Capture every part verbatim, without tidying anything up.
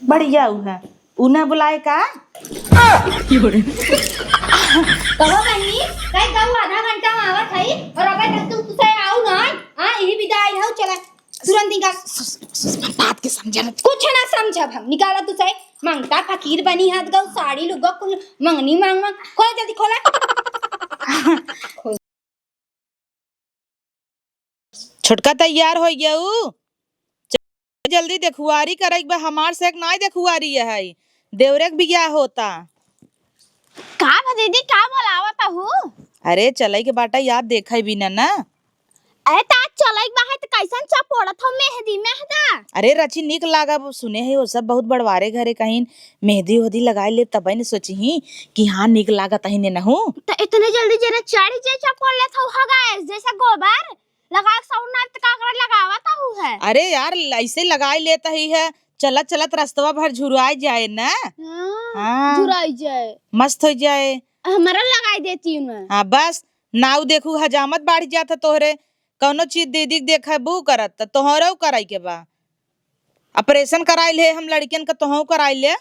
बढ़िया उ है, उ ना बुलाए का? कहो बहिनी, कई कहू आधा घंटा में आवत हई और अबे तक तू तुसे आऊ ना, हाँ, यही विदा आई रहू, चला तुरंत निकाल। सुषमा, बात के समझे ना। कुछ ना समझब हम, निकाला तुसे। मंगता फकीर बनी हाथ गऊ, साड़ी लुगा कुल मंगनी मांग मांग। खोल जल्दी खोला। छोटका तैयार हो गया उ। जल्दी देखुआरी करे के बा, हमार से एक नाई देखुआरी है, देवरे के बियाह होता। का बा दीदी, का बोलावत हू? अरे चले के बाटा, याद देखे बिना ना। अरे ता चले के बा है त कैसन चपोड़त हो मेहंदी मेहदा? अरे रची निक लागब, सुने है वो सब बहुत बड़वारे घरे कहीं मेहंदी ओहदी लगाए ले तबे न सोची ही कि हाँ निक लागत ही ने नहू। त इतने जल्दी जरा चढ़ जे चपोड़ लेत हो guys, जैसे गोबर लगा के सौर नार त काकरा लगावत हू है। अरे यार, ऐसे लगाई लेत ही है, चलत चलत रस्तवा भर झुराई जाए ना। हाँ, हाँ। झुराई जाए। मस्त हो जाए। हमरा लगाई देती हूँ ना। हाँ, बस नाव देखू, हजामत बढ़ जात है तोहरे। कौनो चीज दीदी के देखबू करत, त तोहरो कराई के बा। ऑपरेशन कराई ले हम लड़कियन का, तोहू कराई ले।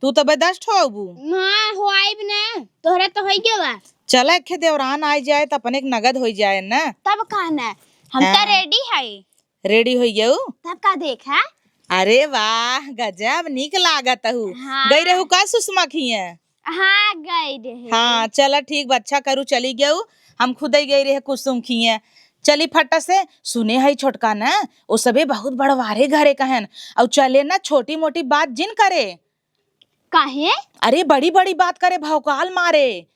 तू तो बर्दाश्त होबू। ना, होइब ना, तोहरा तो होई गवा। चला, एक देवरान आ जाए, त अपने के नगद हो जाए ना। तब का ना, हम तो हाँ। Ready है। Ready हो गयू? तब का देखा? अरे वाह, गजब, निक लागत हू। हाँ। गई रहू का सुषमा खिए? हाँ, गई रहे। हाँ, चला, ठीक बा, अच्छा करू, चली गयू। हम खुद ही गई रहे कुसुम खिए। चली फट से, सुने है छोटका ना, वो सबे बहुत बड़वारे घरे कहन, और चले ना, छोटी मोटी बात जिन करे। काहे? अरे बड़ी बड़ी बात करे, भौकाल मारे।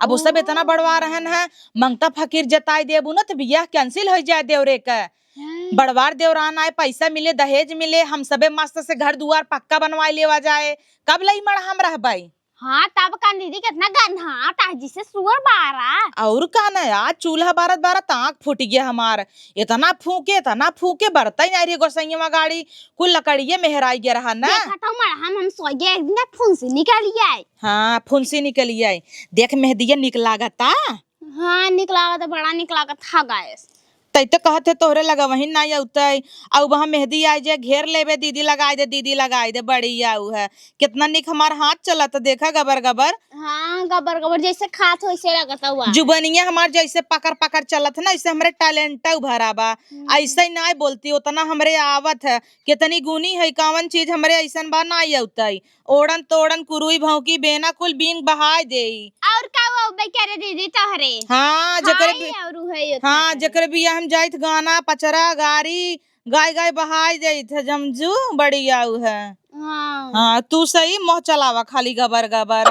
अब वो सब इतना बड़वा रहन है, मंगता फकीर जताई देबू ना त बियाह cancel हो जाए देवरे का। हैं? बड़वार देवरान आए, पैसा मिले, दहेज मिले, हम सबे मस्त से घर दुआर पक्का बनवाए लेवा जाए। कब लई मड़हा हम रहबई? हाँ, तब का दीदी, कितना गन्हात है, जिसे सुअर बारा। और का ना यार, चूल्हा बारत बारत आँख फूट गया हमार। इतना फूके, इतना फूके, बरतई नाई रे गोसैया गाड़ी, कुल लकड़िए मेहराई गया रहा ना। देखा तो मड़हा में हम सोए गए, एक दिन फुंसी निकल आई। हाँ, फुंसी निकल आई। देख मेहंदिया निक लागता। हाँ, निक लागत, बड़ा निक लागत, हाँ guys। तै तो कहत है तोहरे लगवही नाई अउतै, अउ वहाँ मेहंदी आइ जाए, घेर लेबे, दीदी लगाई दे, दीदी लगाई दे, बड़ी आऊ है। कितना निक हमार हाथ चलत, देखा गबर गबर। हाँ, गबर गबर जैसे खात हो, वैसे लगत हुआ। जुबनिया हमार जैसे पकड़ पकड़ चलत है ना, ऐसे हमरे talent उभरा बा। हम्म। ऐसे ही नाई बोलती, उतना हमरे आवत है। कितनी गुनी है, कौन चीज हमरे ऐसन बा नाई अउतै। ओड़न तोड़न कुरुई भौंकी बेना कुल बीन बहाय देई। और का वो अउबे करे दीदी तोहरे? हाँ, जेकरे हाय, बि-, और उहे ये हाँ, था। जेकरे बियाह हम जाइत गाना, पचरा, गारी, गाय गाय बहाय जाइत है जमजू, बड़ी आऊ है। हाँ। हाँ, तू सही मोह चलावा खाली गबर गबर।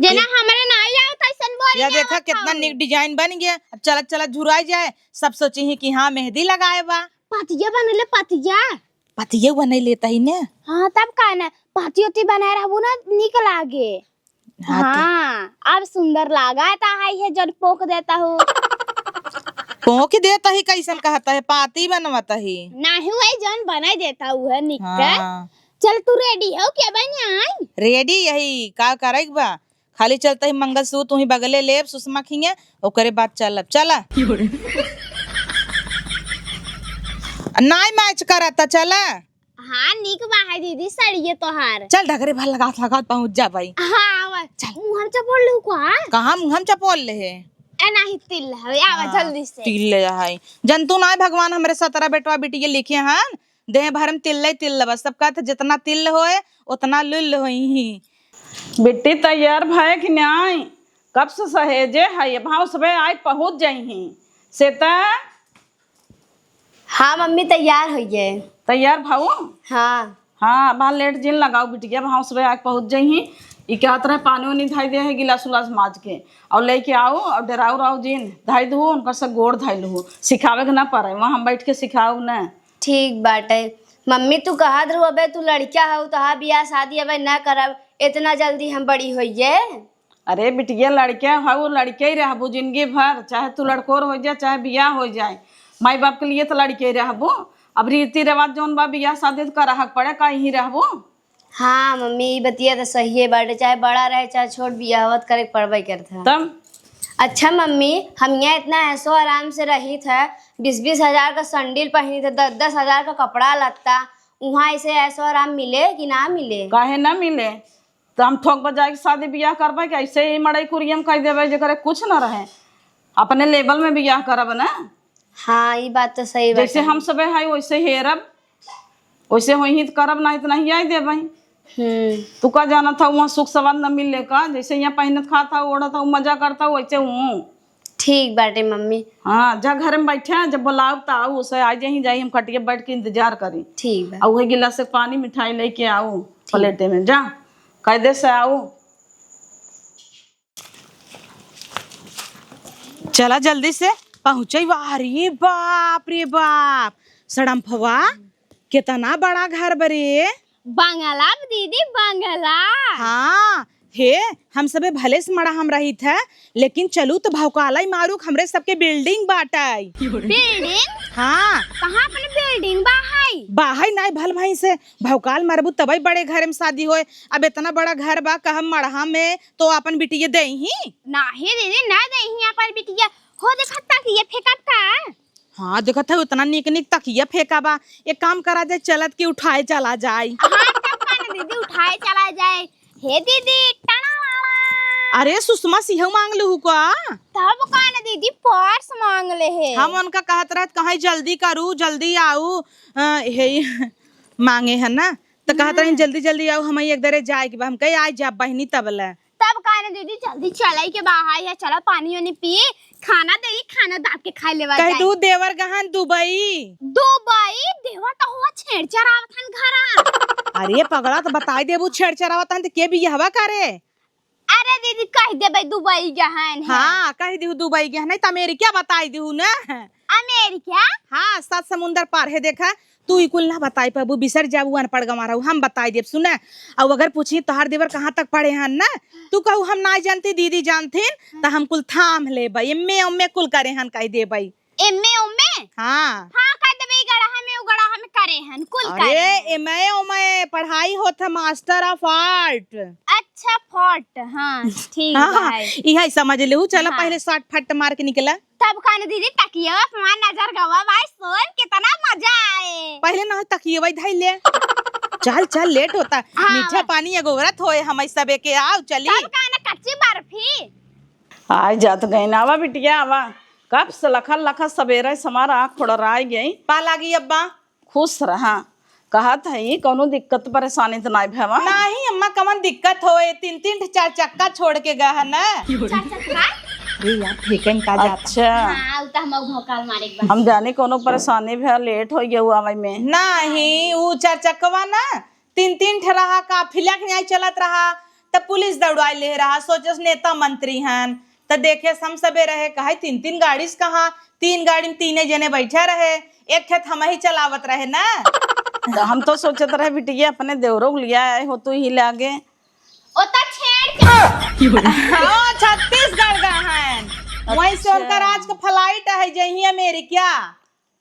जेना ये हमरे नाई आवत ऐसन बोली या ना देखा आवत कितना हूँ। निक design बन गया। अब चलत चलत झुराई जाए, सब सोची ही कि हाँ मेहंदी लगाए बा। पतिया बनले पतिया। पतिया बने लेता ही ने। हाँ, तब का ना, पाती ओती बनाए रहबू ना, निक लागे। हाँ, त हाँ, अब सुंदर लागा ता है, ये जन पोंक देता हूँ। पोंक देता ही, कैसन कहता है, पाती बनवता ही। नाही, वही जन बनाई देता हूँ है, निक के। हाँ। चल, तू ready हो क्या बन आई? Ready यही, का करे के बा? खाली चलता ही मंगलसूत्र वहीं बगले लेब सुषमा खिंगे, ओकरे बाद चलब। चला। नाई match करता, चला। हाँ, निक बा है दीदी, सड़िए तोहार। चल, ढगरे भर लगात लगात पहुँच जा भाई। हाँ, आवा। चल। मुँह हम चपोल लू का? कहाँ मुँह हम चपोल ले है? ए, नाही, तिल है, आवा हाँ, जल्दी से। तिल ले है। जन तू नाई भगवान हमरे सतरा बेटवा बिटिया लिखे हन, देह भर में तिल्ले तिल्ल बस। सब कहत जितना तिल्ल होए, उतना लुल्ल होई ही। बिट्टी तैयार भय कि नाई? कब से सहेजे है, ये भाव सबे आइ पहुँच जाई ही। सेता। हाँ मम्मी, तैयार होइए। तैयार भाऊ? हाँ। हाँ, बा लेट जिन लगाओ बिटिया, भाव सबे आइ पहुँच जाई ही। ई कहत रहे पानी उनी धाई दे है गिलास उलास माज के, और लेके आओ और डराओ राओ जिन, धाई दू उनकर से गोड़ धाई लू, सिखावे के ना पड़े, वहाँ हम बैठ के सिखाओ ना। ठीक बाटे। मम्मी, तू कहत रहू, अबे तू लड़किया हऊ, तोहार बियाह शादी अबे ना करब, इतना जल्दी हम बड़ी होइए? अरे बिटिया, लड़के हऊ, लड़के ही रहबू जिंदगी भर, चाहे तू लड़कोर हो जाए, चाहे बियाह हो जाए, माई बाप के लिए तो लड़के ही रहबू। अब रीति रिवाज जौन बा, बियाह शादी तो करहक पड़े, का यहीं रहबू? हाँ मम्मी, ई बतिया तो सहिए बाटे, चाहे बड़ा रहे चाहे छोट, बियाह करे के पड़बे करत है। तब? अच्छा मम्मी, हम यहाँ इतना ऐशो आराम से रहित है, बीस बीस हजार का संडील पहिनित है, दस दस हजार का कपड़ा लत्ता, उहाँ ऐसे ऐशो आराम मिले कि ना मिले? काहे ना मिले? त हम थोक बजाए के शादी बियाह करबे कि ऐसे ही मड़ई कुरियम कह देबे, जेकरे कुछ न रहे, अपने level में बियाह करब ना। हाँ, ई बात तो सही बात जैसे है। हम सबे है वैसे हेरब, वैसे होई ही त करब, नहीं त नहीं आए देबे। हम्म। तू का जानत हौ, वहाँ सुख सवाद न मिले का? जैसे यहाँ पहिनत खात हौ, ओढ़त हौ, मजा करत हौ, वैसे हूँ। ठीक बाटे मम्मी। हाँ, जा घर में बैठे, जब बुलाओ त आऊ, उसे आ जाही, जाई हम खटिया बैठ के इंतजार करी। ठीक बा। आ उहे गिलास से पानी मिठाई लेके आऊ ठीक। प्लेटे में, जा कायदे से आऊ। चला जल्दी से पहुँचे। अरे बाप रे बाप, सड़म्फवा, कितना बड़ा घर बरे। बंगला दीदी, बंगला। हाँ, हे, हम सबे भले से मड़ा हम रहित है, लेकिन चलू त भौकालई मारुक हमरे सबके building बाटै। Building? हाँ। कहाँ अपने building बा है? बा है नाई भल भाई से, भौकाल मारबू तबई बड़े घर में शादी होए। अब इतना बड़ा घर बा, कहब मड़हा में तो अपन बिटिया देही? नाही दीदी, ना देही अपन बिटिया। हो देखा तकिया फेंकत का? हाँ, देखत है, उतना नीक नीक तकिया फेंका बा। एक काम करा जाए, चलत की उठाए चला जाए। हाँ, तब का ना दीदी, उठाए चला जाए। हे दीदी, टना वाला। अरे सुषमा, सिहौ मांग लू का? तब का ना दीदी, purse मांग ले है। हम उनका कहत रहत, कहीं जल्दी करू, जल्दी आऊ, अ, हे, मांगे है ना, त कहत रही, हम्म। जल्दी जल्दी आऊ, हम एक दरे जाए के बा। हम कहे, आ जा बहिनी, तब ले। तब का ना दीदी, जल्दी चले के बाहर है, चला पानी वानी पी, खाना दे, खाना दाब के खाए लेवा कह जाए। दू देवर गहन दुबई। दुबई? देवर तो हुआ छेड़ चरावत हन घरा। अरे पगला, तो बताई देबू छेड़ चरावत हन तो के बियहवा करे? अरे दीदी, कह देबे दुबई गहन है। हाँ, कह दिहू दुबई गहन, नहीं तो अमेरिका बताई दिहू ना। अमेरिका? हाँ, सात समुंदर पार है, देखा। तू ई कुल ना बताई पाबू, बिसर जाबू, अनपढ़ गंवार हऊ, हम बताई देब, सुना। अउ अगर पूछी तोहार देवर कहाँ तक पढ़े हन ना, तू कहू हम ना जानती, दीदी जानथिन, त हम कुल थाम लेबे, एम ए, एम ए कुल करे हन, कह देबे। M A, M A? हाँ। हाँ, कह देबे, ई गड़हा में, उ गड़हा में करे हन, कुल अरे, करे हन। एम ए, एम ए, पढ़ाई होत है, Master of Art। अच्छा, फट, हाँ, ठीक हाँ, बा, है। इहे समझ लेहू, चला हाँ। पहले short फट मार के निकला। तब का ना दीदी, तकिया पे हमार नजर गवा भाई, सोए में कितना मजा आए। पहले ना तकिया भाई धई ले। चल, चल, late होता। हाँ, मीठा आवा। पानी अगोरत होए, हम सबे के आव, चली। तब का ना कच्ची बर्फी। आइ जात गइन, आवा बिटिया, आवा। कब से लखा लखा सबेरे से हमार आँख फोड़राइ गई। पा लागी अब्बा। खुश रहा। कहत हई, कौनो दिक्कत परेशानी त नाई भवा? नाही अम्मा, कवन दिक्कत होए, तीन तीन ठे चार चक्का छोड़ के गए है ना। चार चक्का? अरे यार, फेंकन का जाता। अच्छा। हाँ, उ त हम भौकाल मारे के बा। हम जाने कौनो परेशानी भवा, late होइ गया आवे में। नाही, उ चार चक्कवा ना, तीन तीन ठे रहा, काफिला के न्याय चलत रहा, त पुलिस दौड़ाई ले रहा, सोचस नेता मंत्री हन, त देखे हम सबे रहे, कहे तीन तीन गाड़ी से कहाँ, तीन गाड़ी में तीने जने बैठे रहे, एक खेत हम ही चलावत रहे ना। त हम तो सोचत रहे बिटिया अपने देवरो के लिया आए हो तू ही लागे। ओ त छेड़ के ओ छत्तीसगढ़ का हन, वहीं से अच्छा। उनका राज का flight है जही अमेरिका।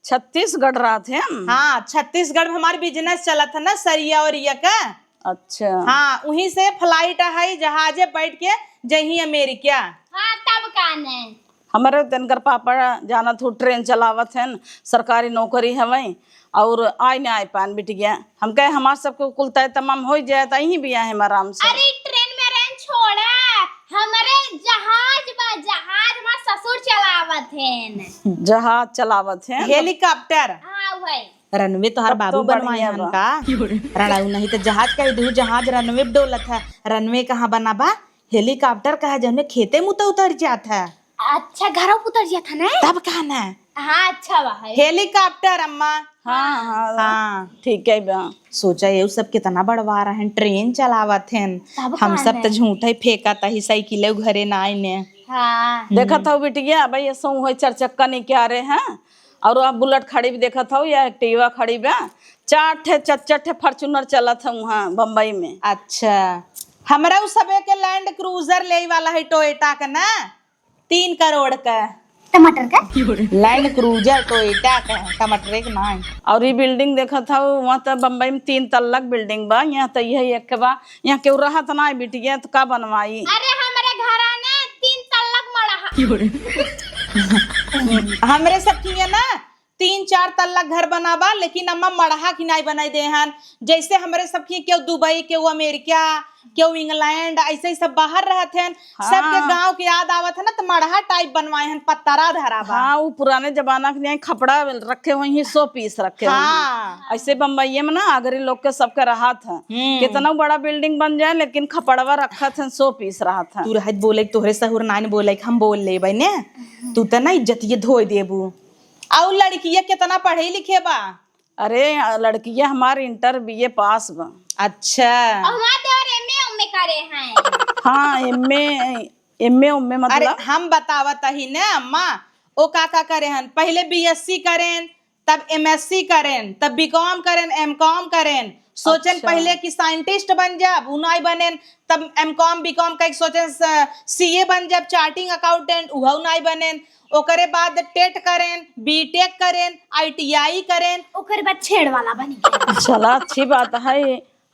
छत्तीसगढ़ रहत हैं? हाँ, छत्तीसगढ़ में हमार business चलत है ना, सरिया ओरिया का। अच्छा। हाँ, उहीं से flight है, जहाजे बैठ के जही अमेरिका। हाँ, तब का ने? हमरे तनकर पापा जानत हो, train चलावत हैं, सरकारी नौकरी हवै, और आइ न आइ पान बिटिया। हम कहे, हमार सबके कुल तय तमाम होइ जाए, त यहीं बियाहे में आराम से। अरे, train में रहन छोड़ा, हमरे जहाज बा, जहाज हमार ससुर चलावत हैं। जहाज चलावत हैं? Helicopter। हाँ, वही। Runway तोहार तब बाबू तो बनवाए बढ़िया हन बा। का? Runway नहीं त जहाज कह दू, जहाज runway पे डोलत है। Runway कहाँ बना बा? Helicopter कहा, जौने खेते मुँह त उतर जात है। अच्छा, घरों पे उतर जात है ना? तब का ना? हाँ, अच्छा बा है। Helicopter अम्मा। हाँ, हाँ, हाँ। ठीक है बा। सोचा, ये सब कितना बड़वा रहे हैं, train चलावत हैं। तब हम का सब ना? त झूठे फेंकत ही, साइकिले घरे ना आइने। हाँ। देखत हौ बिटिया, अब ये सौ होई चार चक्का निकारे हैं, और अब Bullet खड़ी भी देखत हौ या Activa खड़ी बा, चार ठे, चार, चार ठे Fortuner चलत है वहाँ बम्बई में। अच्छा, हमरा उ सबे के Land Cruiser लेइ वाला है Toyota के ना, तीन करोड़ का। टमाटर का? Land Cruiser Toyota का, टमाटर एक ना है। और ये building देखत हौ, वहाँ त बम्बई में तीन तल्ला क building बा, यहाँ त यह एक बा। यहाँ केहू रहत ना है बिटिया, त का बनवाई? अरे, हमरे घरा ने तीन तल्ला क मड़हा। हमरे सब किया ना, तीन चार तल्ला घर बनाबा, लेकिन अम्मा मड़हा की नाई बनाई दे हन। जैसे हमरे सब की केहू दुबई, केहू अमेरिका, केहू इंग्लैंड, ऐसे ही सब बाहर रहत हन। हाँ। सबके गाँव के याद आवत है ना, तो मड़हा टाइप बनवाए हन, पत्तरा धरा बा। हाँ, वो पुराने जमाना के लिए खपड़ा रखे हुए हैं, सौ पीस रखे हुए हैं। हाँ। ऐसे बम्बई में ना आगरी लोग के सबके रहत है। हम्म। कितना बड़ा बिल्डिंग बन जाए, लेकिन खपड़वा रखत है, सौ पीस रहत है। तू रहत बोले, तोहरे सहूर नाइन बोले, हम बोल लेबै ने। तू त ना इज्जतिये धोई देबू। अउ लड़किया कितना पढ़े लिखे बा? अरे, लड़किया हमार इंटर बीए पास बा। अच्छा। और हमार देवर एमए ओमए करे हैं। हाँ, एमए, एमए ओमए अरे, मतलब? हम बतावत ही न अम्मा, ओ का का करे हन। पहिले बीएससी करेन, तब एमएससी करेन, तब बीकॉम करेन, एमकॉम करेन। सोचेन अच्छा। पहिले कि साइंटिस्ट बन जाब, उ नाई बनेन। तब एमकॉम बीकॉम कइके सोचेन स-, सीए बन जाब, चार्टिंग अकाउंटेंट, उहउ नाई बनेन। ओकरे बाद टेट करेन, बीटेक करेन, आईटीआई करेन। ओकरे बाद छेड़ वाला बन गए। चला, अच्छी बात है।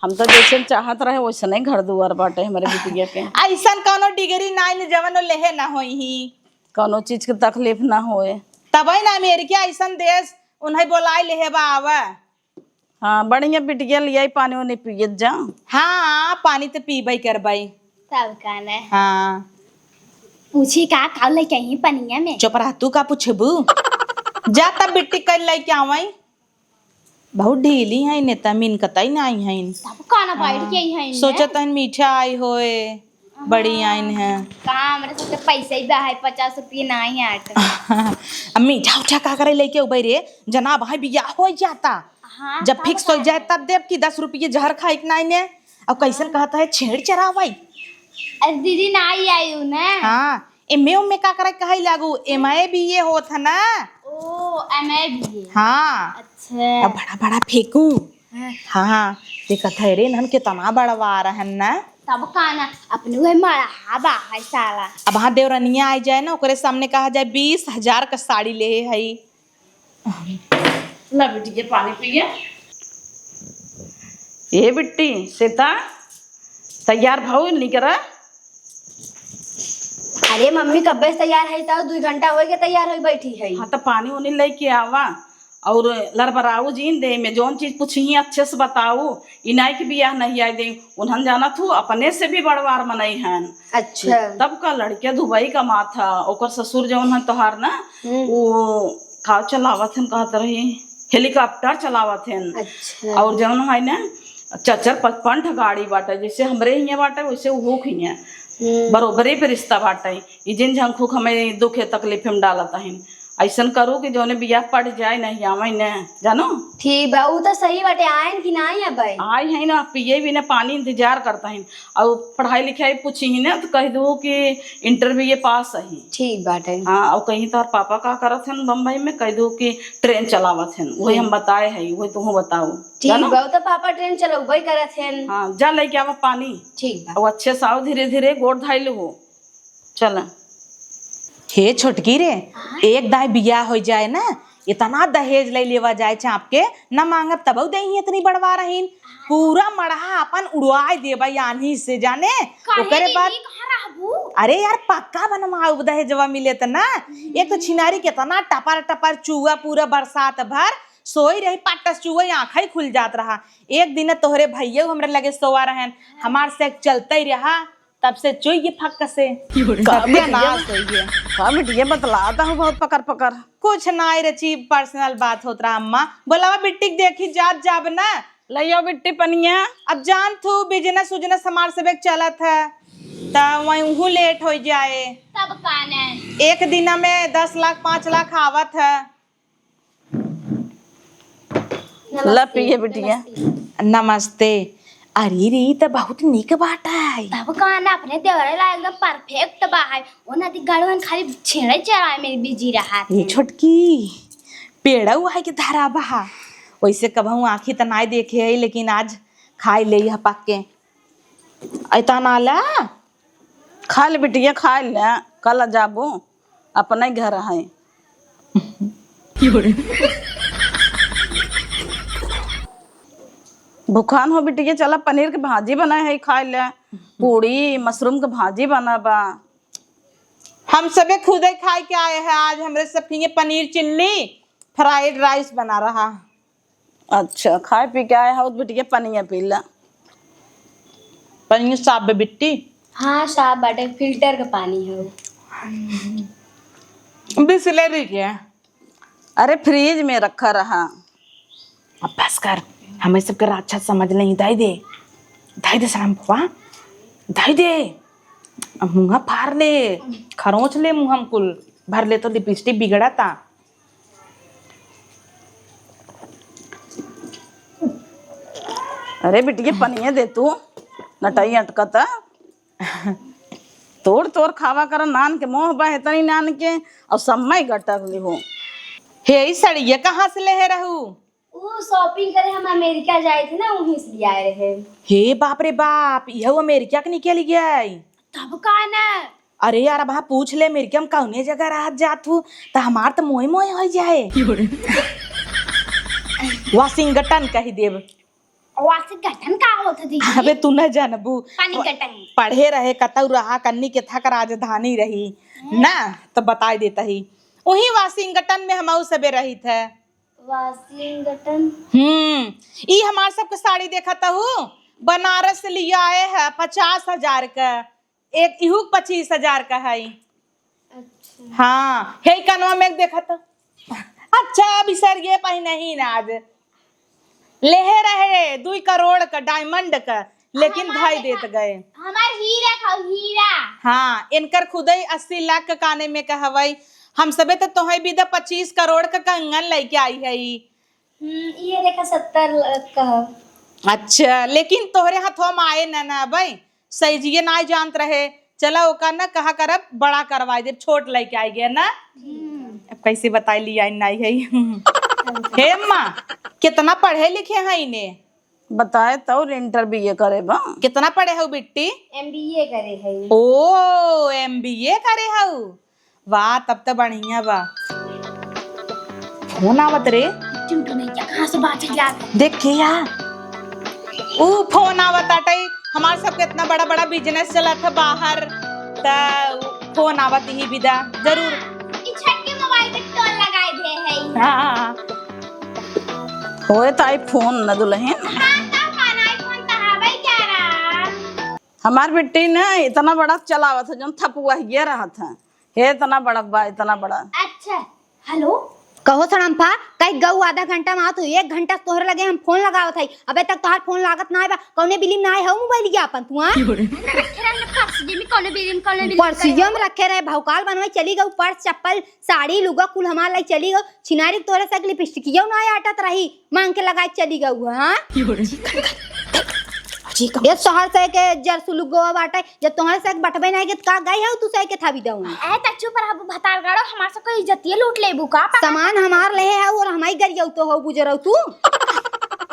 हम तो जैसे चाहत रहे वैसे नहीं घर दुआर बाटे हमरे बिटिया के। ऐसन कौनो डिग्री नाई न जवन लेहे ना होई ही। कौनो चीज के तकलीफ ना होए। तबे ना अमेरिका ऐसन देश उन्हें बोलाए लेहे बा आवे। हाँ, बढ़िया बिटिया लियाई, पानी उनी पियत जा। हाँ, पानी तो पीबे करबे। तब का ने? हाँ। पूछी का, का लेके आई पनिया में? चुप रह, तू का पूछबू? जा तब बिट्टी कर लेके आवई। बहुत ढीली है ने, त मिनकतई नाई है। तब का ना बैठ के आई है ने? सोचत हन मीठा आई होए, बड़ी आइन है। कहाँ हमरे साथे पैसा ही बा है, पचास रुपये नाई आट। अब मीठा उठा का करे लेके उबे रे, जना अब है बियाह हो जाता। हाँ, जब तब फिक्स हो का जाए है? तब देब कि दस रुपये जहर खाए के नाई ने। अब कैसन हाँ। कहता है छेड़ चरावाई। अरे दीदी नाई आई हूँ ना। हाँ, एमए उमे का करे कहै लागू, एमए बीए होत है ना। ओ, एमए बीए। हाँ। अच्छा। अब बड़ा बड़ा फेंकू। हाँ। हाँ, देखत है रे, इन्हन केतना बड़वा रहन ना। तब का ना, अपने उहे मड़हा बा है साला। अब हाँ देवरनिया आ जाए ना, ओकरे सामने कहा जाए, "बीस हजार का साड़ी ले है।" ला बिटिया, पानी पिया। ए बिट्टी, सीता, तैयार भउ निकरा। अरे मम्मी, कब्बे से तैयार है, तो दुई घंटा होई के तैयार होई बैठी है। हाँ, तो पानी उनी लेके आवा और लरबराऊ जीन दे में जौन चीज पूछी अच्छे से बताऊ। इनाई के बियाह नहीं आए दे, उन्हन जाना थू अपने से भी बड़वार मनई हन। अच्छा। तब का लड़के दुबई कमात ह, ओकर ससुर जौन है तोहार ना, हम्म। वो का चलावत हन, कहत रही, हेलीकॉप्टर चलावत हन। अच्छा। और जौन है ना, चार चार पाँच पाँच ठे गाड़ी बाटे, जैसे हमरे हियाँ बाटे, वैसे उहो के हियाँ। हम्म। बरोबरे पे रिश्ता बाटे। ई जिन झंखुक हमें दुखे तकलीफ में डालत हन। ऐसन करू कि जौने बियाह पड़ जाए, नहीं आवे न, जानो? ठीक बा, उ तो सही बाटे, आयन कि नाई अबे? आई है ना, पिए भी ना पानी, इंतजार करता है। और पढ़ाई लिखाई पूछी ही ना, तो कह दो कि इंटर बीए पास है। ठीक बाटे। हाँ, और कहीं तोहर पापा का करत हन बम्बई में, कह दो कि ट्रेन चलावत हन, वही हम हम्म। बताए है, वही तुहू बताओ, ठीक जानो? बा, उ तो पापा ट्रेन चलौबे करत हन। हाँ, जा लेके आवा पानी। ठीक बा। और अच्छे से आओ, धीरे धीरे गोड़ धाई लो। चला। हे छोटकी रे, हाँ? एक दाई बियाह हो जाए ना, इतना दहेज ले लेवा जाए चाप के, न मांगब तबउ देही इतनी बड़वा रहीन। पूरा मड़हा अपन उड़वाए देबा आन्ही से जाने। काहे ओकरे दीदी, बाद कहाँ रहबू? अरे यार, पक्का बनवाऊ दहेजवा मिले त ना। एक तो छिनारी केतना टपर टपर चुआ पूरा बरसात भर सोई रही, पट्टस चुआ आँखई खुल जात रहा। एक दिन तोहरे भैया हमरे लगे सोवा रहन, हमार से चलते रहा, तब से चुइये फक्क से। का सत्यानाश बिटिया? होइये। का बिटिया बतलाता हूँ बहुत पकर पकर। कुछ नाई रची, पर्सनल बात होत रहा अम्मा। बोलावा बिट्टी के देखी जात जाब ना। लइयो बिट्टी पनिया। अब जान थू बिजनेस उजनेस हमार सबे चलत है, त वहीं उहू लेट हो जाए। तब का ने? एक दिन में दस लाख पाँच लाख आवत है। नमस्ते, ला पिए बिटिया। नमस्ते। नमस्ते। अरे रे, ई त बहुत नीक बाटइ। तब का ना, अपने देवरे ला एकदम परफेक्ट बा है। ओना दी गड़वन खाली छेड़े चराए में बिजी रहा ये थे। छोटकी, पेड़ऊ है के धरा बहा। वैसे कबहू आँखी त नाई देखे है, लेकिन आज खाई ले यह पक के। ऐता ना ला। खा ले बिटिया, खा ले, कल जाबो, अपने घर है। भुखान हो बिटिया, चला पनीर के भाजी बनाए है, खा ले। पूड़ी, मशरूम के भाजी बना बा। हम सबे खुदे खाए के आए हैं आज, हमरे सब के पनीर चिल्ली, फ्राइड राइस बना रहा। अच्छा, खाए पी के आए हो, बिटिया, पनिया पी ला। पनिया साफ बे बिट्टी? हाँ, साफ बाटे, फिल्टर के पानी है। बिसलेरी के? अरे, फ्रिज में रखा रहा। अब बस कर, हमें सबके राक्षस समझ नहीं, दाई दे, दाई दे शराम फुआ, दाई दे। अब मुँहा फार ले, खरोंच ले मुँह हम कुल, भर ले तो लिपस्टिक बिगड़ता। अरे बिटिया, पनिया दे तू, नटाई अटकता। तोड़ तोड़ खावा कर, नान के मोह बा, इतनी नान के, और समय गटक लिहो। हे, ई सड़िया कहाँ से लेहे रहू? ऊ shopping करे हम अमेरिका जाए थे ना, वहीं से ले आए रहे। हे बाप रे बाप, यहू अमेरिका के निकल गया। तब का ना? अरे यार, अब हाँ पूछ ले, अमेरिका में कौने जगह रहत जात हूँ, त हमार त मोए मोए हो जाए। वाशिंगटन कही देब। वाशिंगटन का होत है दीदी? अबे तू न जानबू। पानी गटन। पढ़े रहे कतौ रहा, कन्नी के थक राजधानी रही। हम्म। ना, त बताई देता ही। वही वाशिंगटन में हमऊ सबे रहित है। वाशिंगटन। हम्म, ई हमार सबके साड़ी देखत हऊ, बनारस से लियाए है पचास हजार का, एक इहू पच्चीस हजार का है। अच्छा। हाँ, हे कनवा में देखत हऊ। अच्छा, बिसर गए, पहिनही ना आज। लेहे रहे दुई करोड़ का डायमंड का, लेकिन हमार भाई देखा, देत गए। हमार हीरा खाओ, हीरा। हाँ, इनकर खुदई अस्सी लाख का काने में कहवई, हम सबे तो तोहे बिदा पच्चीस करोड़ का कंगन लेके आई है। हम्म, ये देखा सत्तर लाख का है। अच्छा, लेकिन तोहरे हथवा में आए ना ना भाई, सही जिये ना जानत रहे। चला ओका ना कहा करब, बड़ा करवाई देब, छोट लेके आई गया ना। हम्म। अब कैसे बताई लिया ना है। हे अम्मा, कितना पढ़े लिखे हैं इन्हें? बताए तो इंटर बीए करे बा। कितना पढ़े हो बिट्टी? एमबीए करे है। ओ, एमबीए करे हो। वाह, तब तो बढ़िया बा। फोन आवत रे। टुनटुन, ये कहाँ से बात है यार? देख के या। ऊ फोन आवत आटई, हमार सबके इतना बड़ा बड़ा बिजनेस चलत है बाहर, त फोन आवत ही बिदा, जरूर। ई छठ के मोबाइल पे टोल लगाए दे है। हाँ। होए त आई फोन न दुल्हन। हाँ, त खाना आई फोन त हवे क्या रा? हमार बेटी न इतना बड़ा चलावत है, जौन थपुआ हिये रहत है। हे इतना बड़ा बा, इतना बड़ा। अच्छा, हेलो। कहो सड़म्फा, कई गऊ आधा घंटा में आवत हूँ, एक घंटा से तोहरे लगे हम फोन लगावत हई, अबे तक तोहार फोन लागत ना आए बा, कौने बिलिम ना आए हो मोबाइल के आपन तू, हाँ? रखे रहे ना पर्स, जेमे कौने बिलिम, कौने बिलिम पर्सियो में रखे रहे, भौकाल बनवे चली गऊ, पर्स, चप्पल, साड़ी, लुगा कुल हमार लाई चली गऊ, छिनारी तोहरे से लिपस्टिकियो ना आए आटत रही, मांग के लगाए चली गऊ, हाँ? अजी, कम ये तोहर से के जरसुलू गोवा बाटे, जब तोहर से के बटबे नहीं के, त का गई हऊ तू से के थावी दऊ? ए, त चुप रह, भतार गाड़ो, हमार से कोई इज्जतिये लूट लेबू का? पता सामान हमार लेहे हऊ और हमारी गरियऊ तो हऊ, बुजरऊ तू।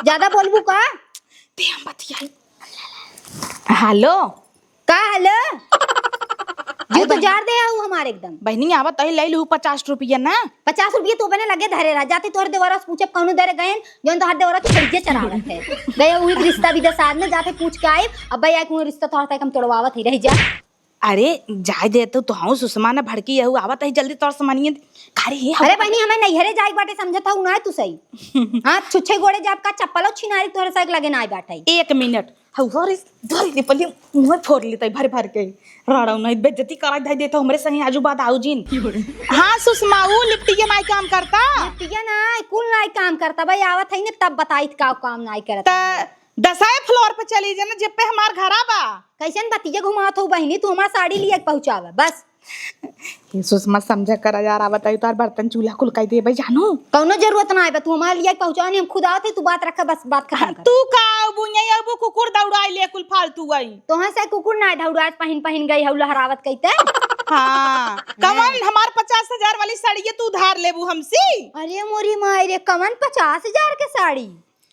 ज्यादा बोलबू का? दे हम बतियाई। हेलो। का हेलो? जो आई तो बहिनी। जार दे हऊ हमार एकदम। बहिनी, आवत ही, ले लू पचास रुपया ना। पचास रुपया तू अपने लगे धरे रह, जाते तोहर देवरा से पूछब कौनो दरे गए, जौन तोहर देवरा छड़िए चरावत है। गए उही रिश्ता विदा साध में जाते पूछ के आए, अब भाई आए कौनो रिश्ता तोहर तक हम तोड़वावत ही, रह जा। अरे, जाए दे तो, तो हूँ सुषमा ना भड़की यहू, आवत ही जल्दी तोर सामानिए। अरे बहिनी, हमें नैहरे जाए बाटे, समझत हऊ ना तू सही। हाँ, छुच्छे गोड़े जाब का, चप्पलो छिनारी तोहरे साइक लगे ना आए बाटे। एक मिनट, हऊ धरी, धरी ले पहले, मुँह फोड़ लेते भर भर के। राड़ो नहीं, बेइज्जती कराई धाई देते हमरे संगे आजू बाद आऊ जिन। हाँ सुषमा, ऊ लिपटिया नाई काम करता। लिपटिया नाई, कुल नाई काम करता भाई, आवत है ने तब बताइत का काम नाई करता। त दसए फ्लोर पे चली जाना, जे पे हमार घरा बा। कैसन बतिया घुमात हो बहिनी, तू हमार साड़ी लिया के पहुँचावे बस। ये सुषमा समझा कर यार, आवत है तार बर्तन चूल्हा कुल कई देबे जानू। कौनो जरूरत ना है बा, तू हमार लिया के पहुँचावे नहीं, हम खुद आवत है, तू बात रखा बस, बात खत्म कर। तू का बुनिया ये वो कुकुर दौड़ाई ले कुल फालतू आई। तोहर से कुकुर ना दौड़ात पहिन पहिन गई हऊ लहरावत कइते। हाँ, कवन हमार पचास हजार वाली साड़िया तू उधार लेबू हमसे? अरे मोरी माई रे, कवन पचास हजार के साड़ी?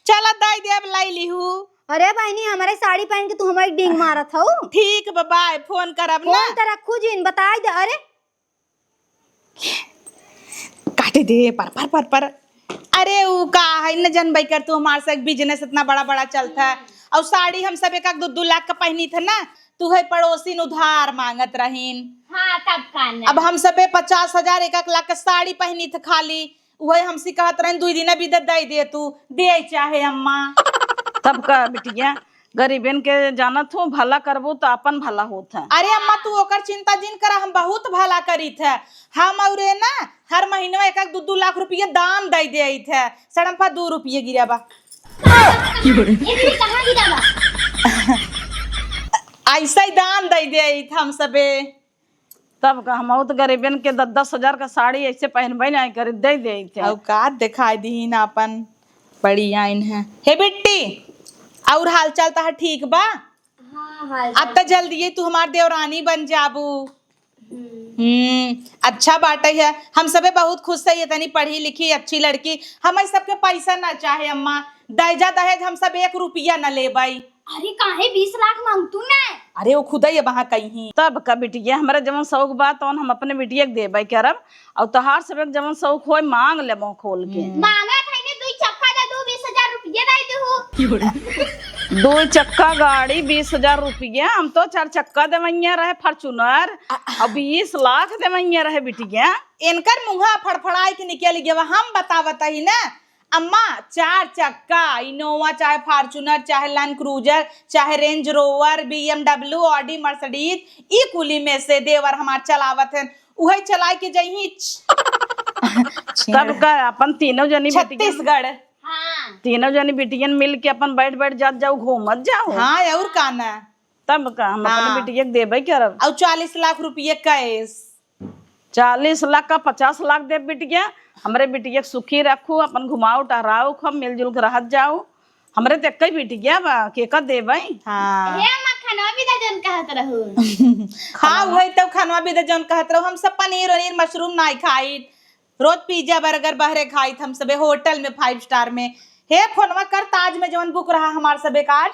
चला दाई दे, अब लाई लिहू। अरे बहिनी, हमारे साड़ी पहन के तू हमारी डींग मारत हऊ। ठीक बा, बाय, फोन करब ना। फोन त रखू जिन, बताई दे। अरे काटे दे पर पर पर पर। अरे ऊ का है न जनबै कर तू, हमार से एक बिजनेस इतना बड़ा बड़ा चलता है। और साड़ी हम सब एक एक दो दो लाख का पहनी थे ना, तू है पड़ोसिन उधार मांगत रहीन। हाँ, तब का नहीं। अब हम सबे पचास हजार एक एक लाख का साड़ी पहनी थे खाली, उहइ हमसे कहत रहन, "दुइ दिना बिदा दइ दे तू।" देइ चाहे अम्मा। तब का बिटिया, गरीबन के जानत हो, भला करबो त आपन भला होत है। अरे अम्मा, तू ओकर चिंता जिन करा, हम बहुत भला करित है। हम अउरे ना हर महीनवा एक एक दू दू लाख रुपया दान दइ देइत है। सड़म्पा दू रुपया गिरा बा। ये भी कहाँ गिरा बा? अइसइ दान दइ देइत हम सबे। तब का, हमहू त गरीबन के दस दस हजार का साड़ी अइसे पहिनबइ नाहीं करी, दइ देइत है। औकात देखाइ दीन आपन, बड़ी आइन है। हे बिट्टी, अउर हालचाल तहार ठीक बा? हाँ, हाल अब त जल्दिए तू हमार देवरानी बन जाबू। हम्म। हम्म, अच्छा बाटइ है, हम सबे बहुत खुस है, इतनी पढ़ी लिखी अच्छी लड़की। हमइ सबके पइसा न चाहे अम्मा, दइजा दहेज हम सब एक रुपया न लेबइ। अरे काहे बीस लाख मांगतू न? अरे उ खुदइ अबहाँ कइहीं। तब का बिटिया, हमरे जवन सौख बा तवन हम अपने बिटिया के देबइ करब, अउर तोहार सबे के जवन सौख होइ मांग ले मुँह खोल के। हम्म। मांगत है ने दुइ चक्का दे दू, बीस हजार रुपया दइ देहू। दुइ चक्का गाड़ी बीस हजार रुपया, हम तो चार चक्का देवइया रहे Fortuner, अ, अ, बीस लाख देवइया रहे बिटिया। इनकर मुँहा फड़फड़ाइ के निकलि गवा, हम बतावत ही न, अम्मा, चार चक्का Innova, चाहे Fortuner, चाहे Land Cruiser, चाहे Range Rover, B M W, Audi, Mercedes, ई कुली में से देवर हमार चलावत हैं, उहइ चलाइ के जइहीं छ-, छेड़। तब का, अपन तीनों जनी बिटियन, छत्तीसगढ़। हाँ। तीनों जनी बिटियन मिल के अपन बइठ बइठ जात जाउ, घूमत जाउ। हाँ, अउर का न। तब का, हम अपने हाँ। बिटिया के देबइ करब। अउर चालीस लाख रुपया cash। चालीस लाख का पचास लाख देब बिटिया, हमरे बिटिया के सुखी रखू, अपन घुमाउ टहराउ, खूब मिलजुल के रहत जाउ। हमरे त एक्कइ बिटिया बा, केका देबइ? हाँ। हे अम्मा, खनवा बिदा जउन कहत रहू। हाँ, खनवा। उहइ तउ खनवा बिदा जउन कहत रहू, हम सब पनीर वनीर, mushroom नाहीं खाइत, रोज pizza burger बहरे खाइत, हम सबे hotel में five star में। हे फोनवा कर, ताज में जवन book रहा हमार सबे का आज।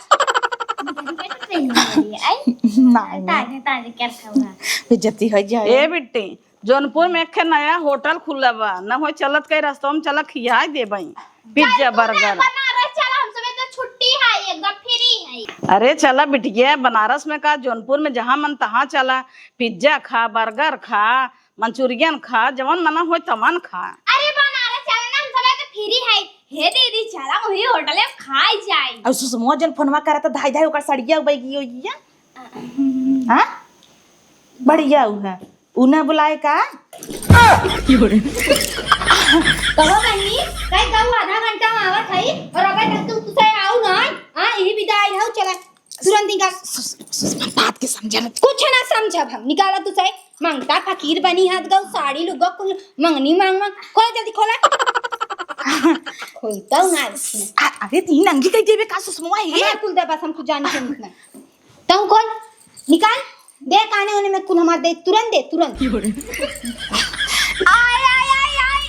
आई? नाहीं। ताज में, ताज में क्या रखा हुआ? बेइज्जती होइ जाए। ए बिट्टी, जौनपुर में एक ठे नया होटल खुला बा, न होइ चलत कहीं रस्तवा में चला खियाइ देबइ pizza burger। बनारस चला, हम सबे तो छुट्टी है, एकदम free है। अरे चला बिटिया, बनारस में का, जौनपुर में जहाँ मन तहाँ चला, pizza खा, burger खा, Manchurian खा, जवन मना होइ तवन खा। अरे बनारस चला ना, हम सबे तो free है। हे दीदी चला, वही होटल में खाइ जाए। अउर सुषमवा जन फोनवा करत धाइ धाइ ओकर सड़िया उबइ गई होइया। हाँ? बढ़िया उ है। उ ना बुलाए का? कहो बहनी, कई कहू आधा घंटा में आवत हई अउर अबे तक तू, तुसे आऊ ना? हाँ, यही बिदाई हऊ, चला तुरंत निकाल। सुस-, सुषमा, बात के समझा ना। कुछ ना समझब हम, निकाला तुसे। मंगता फकीर बनी हाथ गऊ, साड़ी लुग्गा कुल मंगनी मांग मांग। खोला जल्दी खोला। खोलता हूँ ना इसमें। आ, अरे तीन अंगी कह देबे का सुषमा है? हमार कुल दे बस, हम कुछ जानी समझ ना। तहूँ खोल, निकाल, दे काने ओने में कुल हमार दे, तुरंत दे, तुरंत। आय, आय, आय, आय, आय।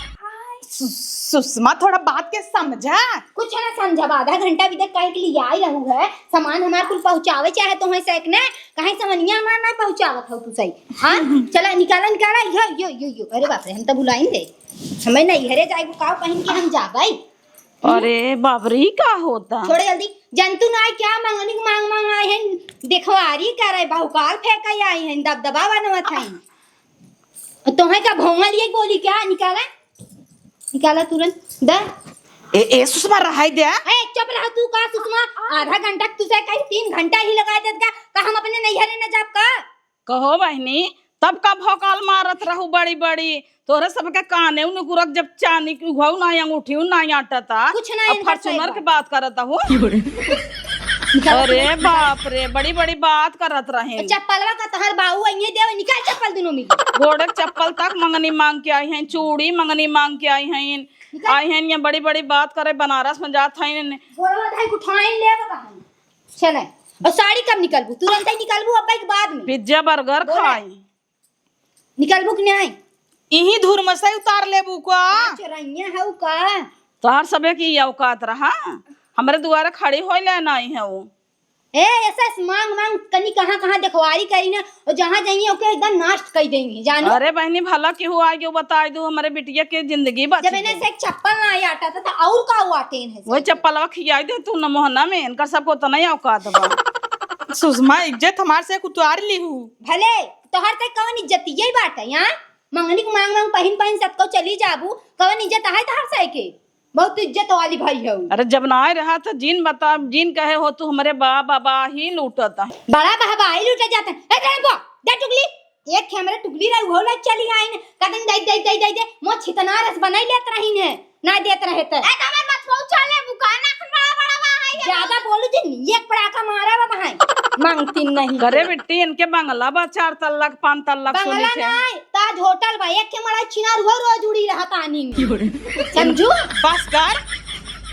सु-, सुषमा, थोड़ा बात के समझा। कुछ ना समझब, आधा घंटा अभी तक कहे के लिए आई रहू है, सामान हमार कुल पहुँचावे चाहे तो है सेक ने, कहीं समनिया हमार ना पहुँचावत हो तू सही। हाँ, चला निकाला, निकाला, यो, यो, यो, यो, अरे बाप रे, हम तो भुलाइन दे, हमें नहीं हरे जाए, वो काव पहन के हम जाबई। अरे बाप रे, ई का होता? छोड़े जल्दी। जंतु नाई क्या मंगनी मांग मांग आए हैं, देखवारी करे, बहुकाल फेंका आए हैं, दबदबा बनवत हैं। तोहे का भोंगा लिए बोली क्या? निकाला, निकाला तुरंत। द। ए, ए, सुषमा, रहाई दे। ए, चुप रह तू का सुषमा? आधा घंटा तुसे कहीं तीन घंटा ही लगा देत का, का हम अपने नैहरे न जाब का? कहो बहिनी, तब का भौकाल मारत रहू बड़ी बड़ी, तोहरे सबके काने उनुकुरक जब चानी की उघऊ ना अंगूठी ना आटता, कुछ ना अब इनकर सही Fortuner बा। की बात करत हो। निकाल अरे चप्पल। बाप रे, बड़ी बड़ी बात करत रहे। चप्पलवा का तहर बाऊ अइहे देव, निकाल चप्पल दुनो मिली। गोड़े के चप्पल तक मंगनी मांग के आई हैं, चूड़ी मंगनी मांग के आई हैं, निकाल। आई हैं ये बड़ी बड़ी बात करे, बनारस में जात हैं। गोड़वा धाई उठाइन लेब कहाँ? चले। और साड़ी कब निकलबू? तुरंत ही निकलबू, अब के बाद में? Pizza burger बोला। खाई। निकलबू कि नहीं? इही धुर में से उतार लेबू का? चोरैया हऊ का? तोहार सबे की औकात रहा, हमरे दुआरे खड़ी होई ले नहीं है वो। ए, ऐसे मांग मांग कनी कहाँ कहाँ देखवारी करी ना, और जहाँ जाइए ओके एकदम नाश कर देंगे, जानो? अरे बहनी, भला केहू आगे बताई दो, हमरे बिटिया के जिंदगी बच जब इन्हें गई। से एक चप्पल ना आया था, तो और का हुआ तेन है वही से? चप्पलवा खियाई दे तू न मोहना में, इनकर सबको उतना ही औकात बा। सुषमा, इज्जत हमार से उतार ली हूँ। भले, तोहर से कौन इज्जत यही बात है, यहाँ? मंगनी के मांग मांग पहिन पहिन सतको चली जाबू, कवन इज्जत है तहर से के? बहुत इज्जत वाली भाई हऊ। अरे जब नाहीं रहा त जिन बता, जिन कहे हो तू हमरे बा, बाबा ही लूटत है। बड़ा बहबाही लूटे जात है। ए, दे बो, दे टुकली। एक ठे हमरे टुकली रही, उहो लग चली आइन। कदन दे, दे, दे, दे, दे। मो छितना रस बनाई लेत रहीन है, ना देत रहे त। ए, त हमर मत पहुँचा ले, बुका ना बड़ा, बड़ा बा है ये। ज्यादा बोलू जिन, एक पड़ाका मारा बा भाई। मांगती नहीं करे तो। बिट्टी, इनके बंगला बा, चार तल्ला, पाँच तल्ला बंगला सुनी थे। नाहीं, ताज होटल बा, एक के मड़ाई छिनार उहो रोज उड़ी रहा तानी में। समझू? बस कर।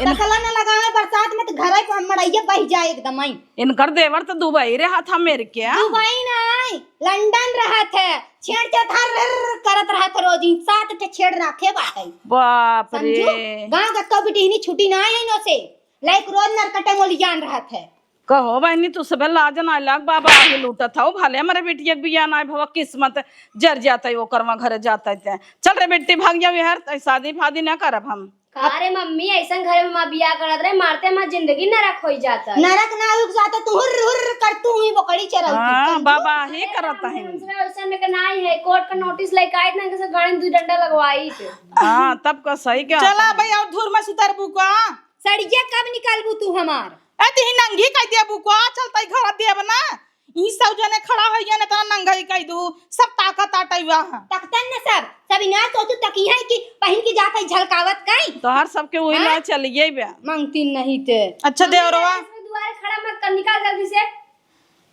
इन- तसला न लगावे बरसात में त घरे पे मड़ाइया बह जाए एकदम आई। इनकर देवर त दुबई रहत ह, अमेरिका। दुबई नाहीं, लंदन रहत है। छेड़ के धर रर करत रहत है रोज, ई सात ठे छेड़ राखे बाटे। बाप रे। समझू? गाँव का कौ बिटिहनी छुट्टी नाहीं है इनो से। लाइक रोज नरकटे मोली जान रहत है। कहो बहिनी, तू सबे लाज नाहीं लाग, बाबा आगे लूटत हौ। भले हमरे बिटिया के बियाह नाहीं भवा, किस्मत जर जात है ओकर वहाँ घरे जात है ते। चल रे बिट्टी, भाग जाओ यार, शादी फादी ना करब हम। का रे मम्मी, ऐसन घरे में हमार बियाह करत रहे, मारते हमार जिंदगी नरक होई जाता। नरक ना होई जाता, तू हुर्र हुर्र कर, तू ही बोकड़ी चराऊ। हाँ, समझू? बाबा ही करत है। हमसे वैसन में के नाहीं है, कोर्ट का नोटिस लेके आई ना, कैसे गाड़ी में दू डंडा लगवाई के। हाँ, तब का सही क्या चला होता है? भाई, और धूर में सुतरबू का? सड़िया कब निकालबू तू हमार? ए, तिही नंगी कह देबू का? चल तई घर देब ना। ई सब जने खड़ा होइए न, इतना नंगई कह दू, सब ताकत आटैवा है। तकतन न सब, सब इनार सोचू तकी है कि पहिन के जात है झलकावत कई। तोहर सबके वही हाँ? ना चलिए बे। मांगती नहीं ते। अच्छा देवरवा। इसमें दुआरे खड़ा मत कर, निकाल जल्दी से।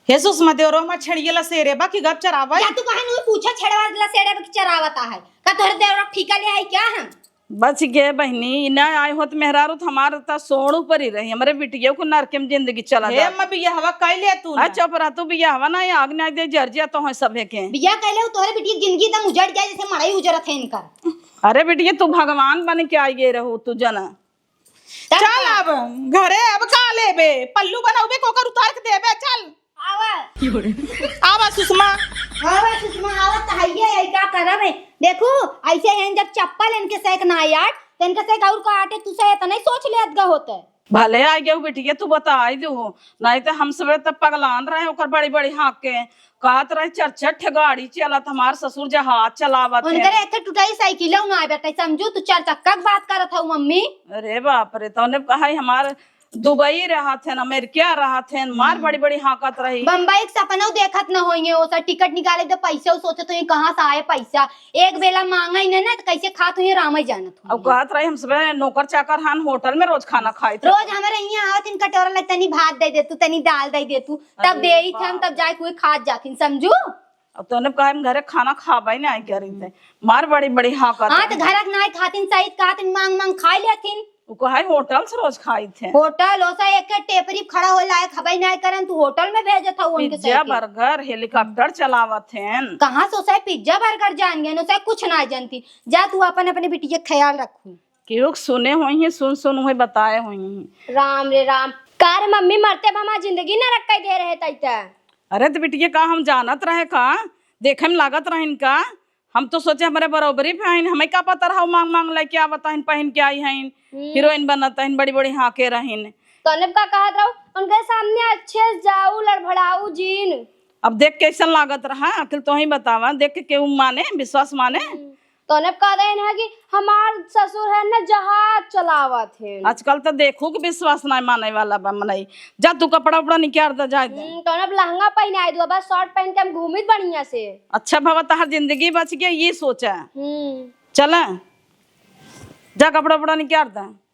हे सुषमा, देवरवा हमार छेड़िए ला सेरे बा कि गप चरावा? या तू कहे नहीं पूछा छेड़वा ला सेरे बा कि चरावता है? का तोहरे देवरवा ठीका ले आई क्या हम? बच गे बहिनी, ई ना आए होत मेहरारू त हमार त सोड़ ऊपर ही रही, हमरे बिटिया को नरके में जिंदगी चला हे जात। अम्मा, बियाहवा कइ ले तू आ, ना। चुप रह तू, बियाहवा ना, आग ना दे जर जिया तो है सभे के। बियाह कइ ले, तोहरे बिटिया के जिंदगी एकदम उजड़ जाए, जैसे मड़ई उजरत है इनकर। अरे बिटिया, तू भगवान बन के आई गए रहू, तू जना। तब चल का? अब घरे, अब का लेबे, पल्लू बनौबे, कोकर उतार के देबे, चल। आवा। आवा सुषमा। आवा सुषमा, आवा त हइये, यही का करब है? देखू, ऐसे हैं जब चप्पल इनके सेक ना आट, तो इनके सेक और का आटे, तू से इतना ही सोच लेत ग होते। भले आ गयो बिटिया, तू बताई दू, नहीं तो हम सबे त पगलान रहे ओकर बड़ी बड़ी हाँक के। कहत रहे चार चार ठे गाड़ी चलत, हमार ससुर जहाज चलावत है। उनकरे एक ठे टुटाई साइकिल ना आवे, समझू, तू चार चक्का के बात करत हऊ मम्मी। अरे बाप रे, तौने कहा हमार दुबई रहत हन, अमेरिका रहत हन, मार हम्म। बड़ी बड़ी हाँकत रही। बम्बई के सपना देखत न होइए, ओसर टिकट निकाले त पैसा उ सोचत होइए कहाँ से आए पैसा। एक बेला मांगे ही न, न, त कैसे खात होइए, रामे जानत अब होइए। कहत रही हम सबे नौकर चाकर हन, होटल में रोज खाना खाइत हन। रोज हमरे यहाँ आवत हन, कटोरा ले तनी भात दे दे तू, तनी दाल दे दे तू, तब अरे दे ही थे हम, बाप तब रे। जाए के हुए खात जाथिन, समझू? अब तोने कहा हम घरे खाना खाबे नहीं करी थे। मार बड़ी बड़ी हाँकत हाँ, त रही। घरक नाई खातिन, सहित खातिन, मांग मांग खाई लेथिन। उ कहा है होटल से रोज खाई थे। होटल, ओसा एक के टेपरी खड़ा हो लायक हबे नाई करन, तू होटल में भेजत हऊ उनके पिज्जा, सहित। बर्गर, हेलीकॉप्टर चलावत हैं। कहाँ से ओसा पिज्जा, बर्गर जान गए, ओसा कुछ ना जानती। जा तू अपन, अपने बिटिया के ख्याल रखू। केहू के सुने होई हैं, सुन सुन हुए बताए होई हैं। राम रे राम, का रे मम्मी, मरते बा हमार जिंदगी नरक कई दे रहे तई त। अरे त बिटिया, का हम जानत रहे का? देखे में लागत रहन का? हम तो सोचे हमरे बरोबरी पे आइन, हमें का पता रहा मांग मांग लेके आवत आइन, पहिन के आई हैं, हम्म। हीरोइन बनत आइन, बड़ी बड़ी हाँके रहिन। तने का कहत रहो, उनके सामने अच्छे से जाऊ, लड़भड़ाऊ जीन। अब देख कैसन लागत रहा, आखिर तो ही बतावा, देख के केहू माने, विश्वास माने? हम्म। तने कह रहे हैं कि हमार ससुर है ना जहाज चलावत है। आजकल तो देखू के विश्वास नहीं माने वाला बा मनई। जा तू कपड़ा उपड़ा निकाल दे, जाए दे। हम्म, तने अब लहंगा पहनाए दो, बस शर्ट पहन के हम घूमित बढ़िया से। अच्छा भवा तहार जिंदगी बच गई, ये सोचा। हम्म। चला, जा कपड़ा उपड़ा निकाल दे।